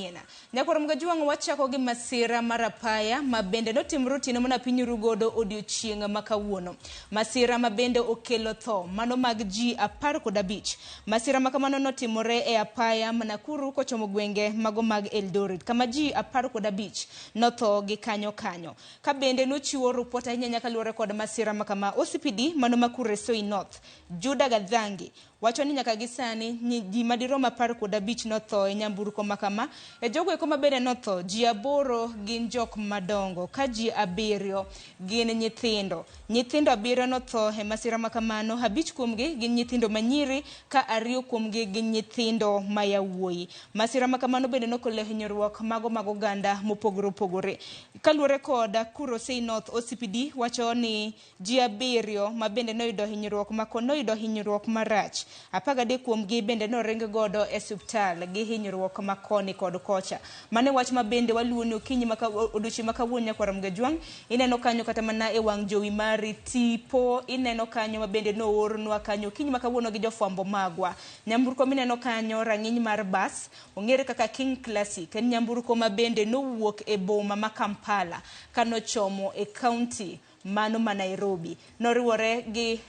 manyien. Nyakwar Mgajuang' wachako gi masira mar apaya ma bende notimre otieno mana piny rugodo odiochieng' ma kawuono. Masira ma bende okelo tho mano mag ji 15. Masira ma kamano notimore e apaya ma Nakuru kochomo gwenge mago mag Eldoret kama ji 15 notho gi kanyo kanyo. Ka bende nochiwo rupot ahinya nyaka luwore kod masira ma kama OCPD mano ma Kuresoi North Juda Gadhangi wacho ni nyaka gi sani ji madirom 15 notho e nyamburko ma kama. E jogo eko mabende notho, ji 8 gin jok madongo ka ji 7 gin nyithindo. Nyithindo 7 notho e masira ma kamano, 5 kuomgi gin nyithindo manyiri ka 2 kuomgi gin nyithindo ma yawuoyi. Masira ma kamano bende nokelo hinyruok mago mag oganda mopogore opogore. Kaluwore kod Kuresoi North OCPD wacho ni ji 7 ma bende noyudo hinyruok mako noyudo hinyruok marach. 13 kuomgi bende noring godo e osiptal gi hinyruok ma koni kod kocha. Mano e wach ma bende waluwo ni okinyi ma odiochieng' ma kawuono nyakwar Mgajwang'. Ineno kanyo kata mana e wang' jowi mari tipo ineno kanyo ma bende noornwa kanyo okinyi ma kawuono gi jofwambo magwa. Nyamburko mineno kanyo rang'iny mar bas ong'ere kaka King Classic en nyamburko ma bende nowuok e boma ma Kampala kanochomo e kaunti mano ma Nairobi. Noriwore gi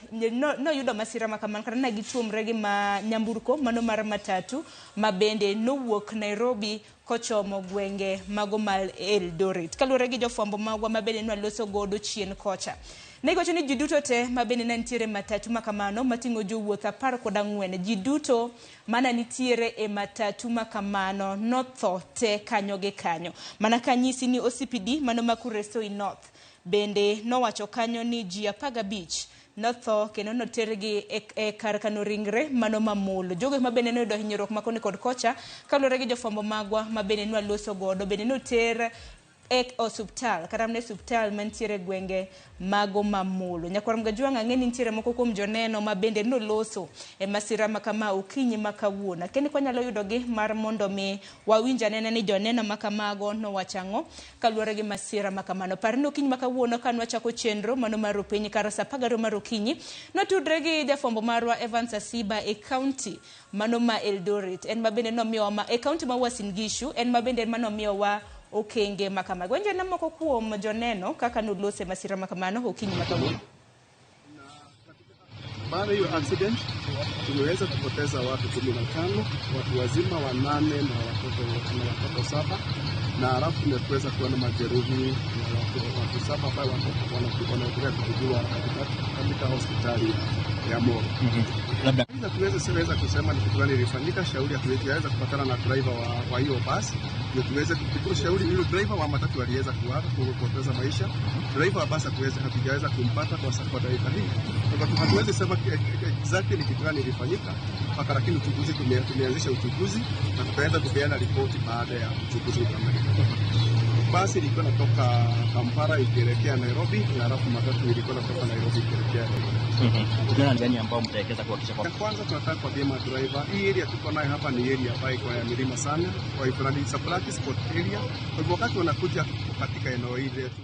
noyudo masira ma kamano kata ne gituomre gi ma nyamburko mano mar matatu ma bende nowuok Nairobi kochomo gwenge mago ma Eldoret. Kaluwore gi jofwambo magwa ma bende nwaloso godo chien kocha. Ne giwacho ni ji duto te ma bende ne nitiere matatu ma kamano mating'o jowuoth 14, ji duto mana nitiere e matatu ma kamano notho te kanyo gi kanyo. Mana kanyisi ni OCPD mano ma Kuresoi North bende nowacho kanyo ni ji 15 notho kendo notergi e kar kano ringre mano mamolo. Jogo ma bende noyudo hinyruok ma koni kod kocha kaluwore gi jofwambo magwa ma bende nwaloso godo bende noter e osuptal kata mana e osuptal mantiere e gwenge mago mamolo. Nyakwar Mgajwang' ang'e ni nitiere moko kuom joneno ma bende noloso e masira ma kama okinyi ma kawuono. Akia ni kwanyalo yudogi mar mondo mi wawinj anena ni joneno ma kamago nowacho ang'o kaluwore gi masira ma kamano. Par ni okinyi ma kawuono ka nwachako chenro mano mar Rupiny kar saa 12 mar okinyi, notudre gi jafwambo marwa Evans Asiba e kaunti mano ma Eldoret. En ma bende nomiyowa ma e kaunti ma Uasin Gishu, en ma bende manomiyowa okenge ma kamago. Winj ane moko kuom joneno kaka nolose masira ma kamano okinyi ma kawuono. Baada hiyo accident tumeweza kupoteza watu 15, watu wazima 8 na watoto 7, na halafu tumeweza kuwa na majeruhi ya watu 7 ambao wanaendelea kutibiwa katika hospitali ya Molo. Labda tuweze kusema ni kitu gani ilifanyika. Shauri hatuweza kupatana na driver wa hiyo basi ndio tuweze kushauri. Yule driver wa matatu aliweza kuaga kupoteza maisha. Driver wa basi hatujaweza kumpata kwa dakika hii. Kwa hatuwezi sema exactly ni kitu gani ilifanyika mpaka, lakini uchunguzi tumeanzisha uchunguzi na tutaanza kupeana ripoti baada ya uchunguzi kukamilika. Basi ilikuwa inatoka Kampala ikielekea Nairobi na halafu matatu ilikuwa inatoka Nairobi ikielekea Nairobi. Tunaona gani ambao mtawekeza kuhakikisha kwamba kwanza tunataka kuambia madriver, hii area tuko nayo hapa ni area ambayo iko ya milima sana, kwa hivyo ni black spot area. Kwa hivyo wakati wanakuja katika eneo hili letu